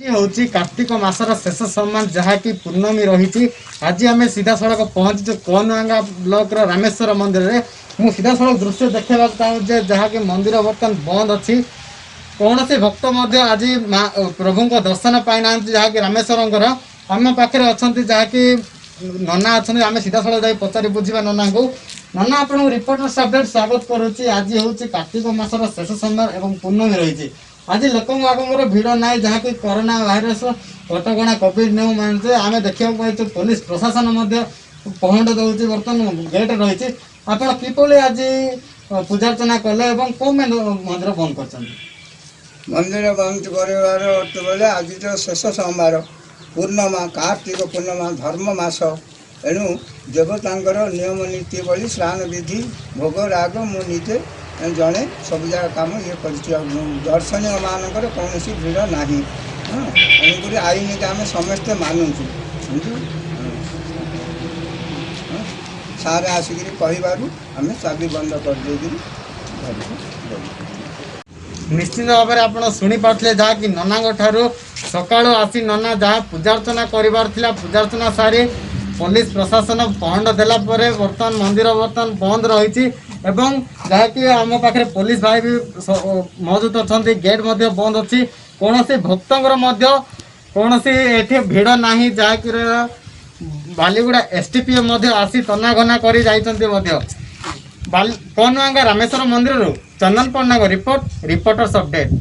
ହେଉଛି କାର୍ତ୍ତିକ ମାସର ଶେଷ ସୋମବାର, ଯାହାକି ପୂର୍ଣ୍ଣମୀ ରହିଛି। ଆଜି ଆମେ ସିଧାସଳଖ ପହଞ୍ଚିଛୁ କନୁଆଙ୍ଗା ବ୍ଲକର ରାମେଶ୍ୱର ମନ୍ଦିରରେ। ମୁଁ ସିଧାସଳଖ ଦୃଶ୍ୟ ଦେଖାଇବାକୁ ଚାହୁଁଛି ଯେ ଯାହାକି ମନ୍ଦିର ବର୍ତ୍ତମାନ ବନ୍ଦ ଅଛି। କୌଣସି ଭକ୍ତ ମଧ୍ୟ ଆଜି ମା ପ୍ରଭୁଙ୍କ ଦର୍ଶନ ପାଇନାହାନ୍ତି, ଯାହାକି ରାମେଶ୍ୱରଙ୍କର। ଆମ ପାଖରେ ଅଛନ୍ତି ଯାହାକି ନନା ଅଛନ୍ତି। ଆମେ ସିଧାସଳଖ ଯାଇ ପଚାରି ବୁଝିବା ନନାଙ୍କୁ। ନନା, ଆପଣଙ୍କୁ ରିପୋର୍ଟର୍ସ ଅପଡେଟ୍ ସ୍ୱାଗତ କରୁଛି। ଆଜି ହେଉଛି କାର୍ତ୍ତିକ ମାସର ଶେଷ ସୋମବାର ଏବଂ ପୂର୍ଣ୍ଣମୀ ରହିଛି। ଆଜି ଲୋକଙ୍କ ଆଗଙ୍କର ଭିଡ଼ ନାହିଁ, ଯାହାକି କରୋନା ଭାଇରସ କଟକଣା, କୋଭିଡ ନିୟମ ମାନୁଛି। ଆମେ ଦେଖିବାକୁ ପାଇଛୁ ପୋଲିସ ପ୍ରଶାସନ ମଧ୍ୟ ପହଣ୍ଡ ଦେଉଛି, ବର୍ତ୍ତମାନ ଗେଟ୍ ରହିଛି। ଆପଣ କିପରି ଆଜି ପୂଜାର୍ଚ୍ଚନା କଲେ ଏବଂ କୋଉ ମନ୍ଦିର ବନ୍ଦ କରିଛନ୍ତି? ମନ୍ଦିର ବନ୍ଦ କରିବାର ଅର୍ଥ ବୋଲେ ଆଜି ତ ଶେଷ ସୋମବାର, ପୂର୍ଣ୍ଣମା, କାର୍ତ୍ତିକ ପୂର୍ଣ୍ଣମା, ଧର୍ମ ମାସ। ଏଣୁ ଦେବତାଙ୍କର ନିୟମ ନୀତି ଭଳି ସ୍ନାନ ବିଧି, ଭୋଗ ରାଗ, ମୁଁ ନିଜେ ଜଣେ ସବୁ ଜାଗା କାମ ଇଏ କରିଛି। ଆଉ ଦର୍ଶନୀୟମାନଙ୍କର କୌଣସି ଭିଡ଼ ନାହିଁ। ହଁ, ତେଣୁକରି ଆଇନକି ଆମେ ସମସ୍ତେ ମାନୁଛୁ। କିନ୍ତୁ ସାର୍ ଆସିକିରି କହିବାରୁ ଆମେ ଚାବି ବନ୍ଦ କରିଦେଇକିରି ଘରକୁ ଗଲୁ। ନିଶ୍ଚିତ ଭାବରେ ଆପଣ ଶୁଣିପାରୁଥିଲେ, ଯାହାକି ନନାଙ୍କ ଠାରୁ ସକାଳୁ ଆସି ନନା ଯାହା ପୂଜାର୍ଚ୍ଚନା କରିବାର ଥିଲା, ପୂଜାର୍ଚ୍ଚନା ସାରି ପୋଲିସ ପ୍ରଶାସନ ପହଣ୍ଡ ଦେଲା ପରେ ବର୍ତ୍ତମାନ ମନ୍ଦିର ବର୍ତ୍ତମାନ ବନ୍ଦ ରହିଛି। ଏବଂ ଯାହାକି ଆମ ପାଖରେ ପୋଲିସ ଭାଇ ବି ମହଜୁଦ ଅଛନ୍ତି। ଗେଟ୍ ମଧ୍ୟ ବନ୍ଦ ଅଛି। କୌଣସି ଭକ୍ତଙ୍କର ମଧ୍ୟ କୌଣସି ଏଠି ଭିଡ଼ ନାହିଁ। ଯାହାକି Baliguda S D P O ମଧ୍ୟ ଆସି ତନାଘନା କରି ଯାଇଛନ୍ତି ମଧ୍ୟ। କନୁଆଙ୍ଗା ରାମେଶ୍ୱର ମନ୍ଦିରରୁ ଚନ୍ଦନ ପଣ୍ଡାଙ୍କ ରିପୋର୍ଟ, ରିପୋର୍ଟର୍ସ ଅପଡେଟ୍।